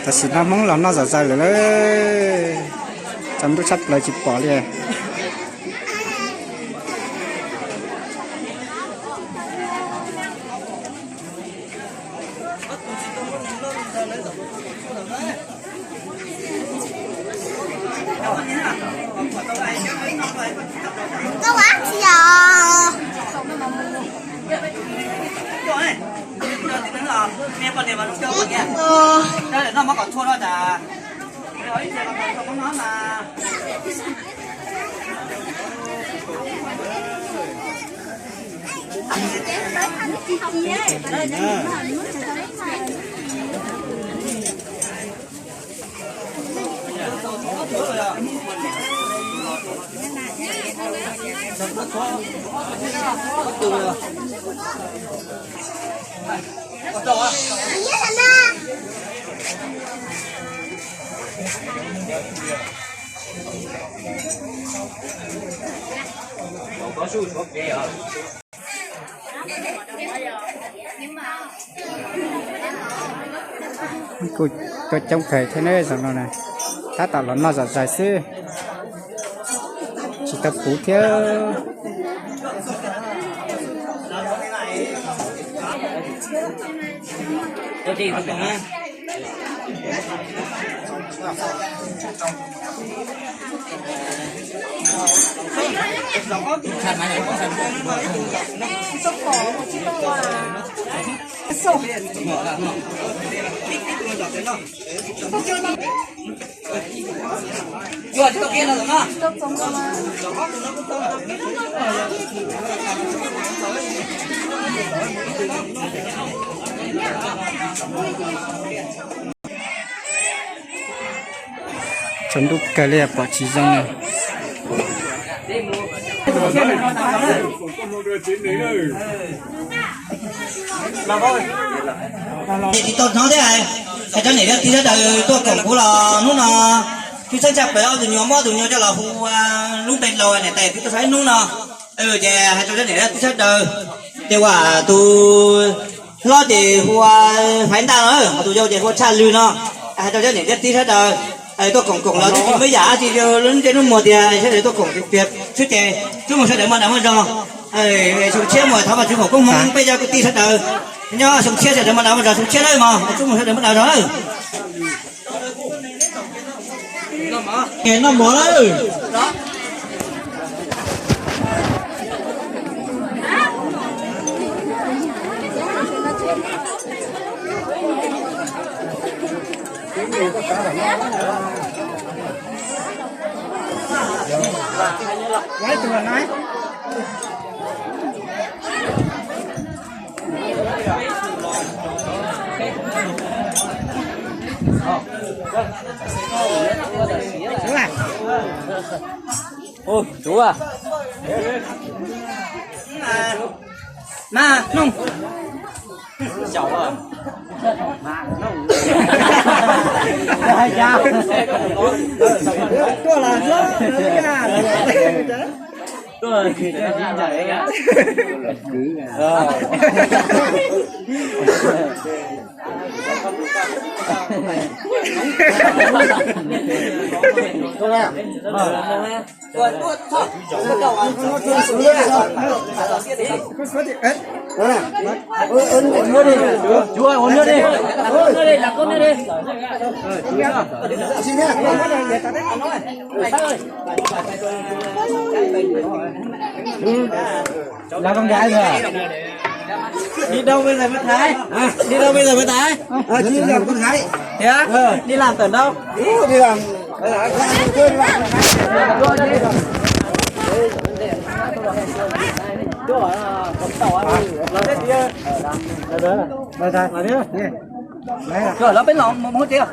Tam sim no Hmoob los noj zom zaws lawm lauj. Tsaus ntuj tshaj plaws tsis pom li. Kuj coob kawg thiab ne, zaum no na, tab tom los noj zom zaws xwb, tsis tau puv thiab. Tsaus ntuj kawg li pom tsis zoo li. Tsis tau hnov thiab, hais rau niam thiab txiv sawv daws tuaj koom kuv los hnub no, tshwj xeeb tshaj plaws ob tug nyuag mob tus nyuag coj los hu lub npe laus niam tais txiv tuaj saib hnub no. Ces hais rau niam thiab txiv sawv daws, ces ua tus hlob ces hu ua Faiv Ntaj no, tus yau ces hu ua Tshaj Lwg no. Hais rau niam thiab txiv sawv daws tuaj koom koom los twb tsis muaj ib yam dab tsi, lub ntsej lub muag tiag, sawv daws tuaj koom tiag xwb ces tsuas mus sawv daws npaj nram muaj zog. Xyoo tshiab mus thov Vajtswv foom koob hmoov peb cov kwv tij sawv daws nyob xyoo tshiab sawv daws npaj nram muaj zog, xyoo tshiab lawm mog, tsuas mus sawv daws npaj nram muaj zog lawm. Noj mov lawm. Ua, tsuav. Mas noj. Tuaj los. Là con gái rồi. Đi đâu bây giờ mới Thái? Đi đâu bây giờ mới Thái? Đi làm tận đâu? Đi làm. Rồi, peb los mus hauv tsev.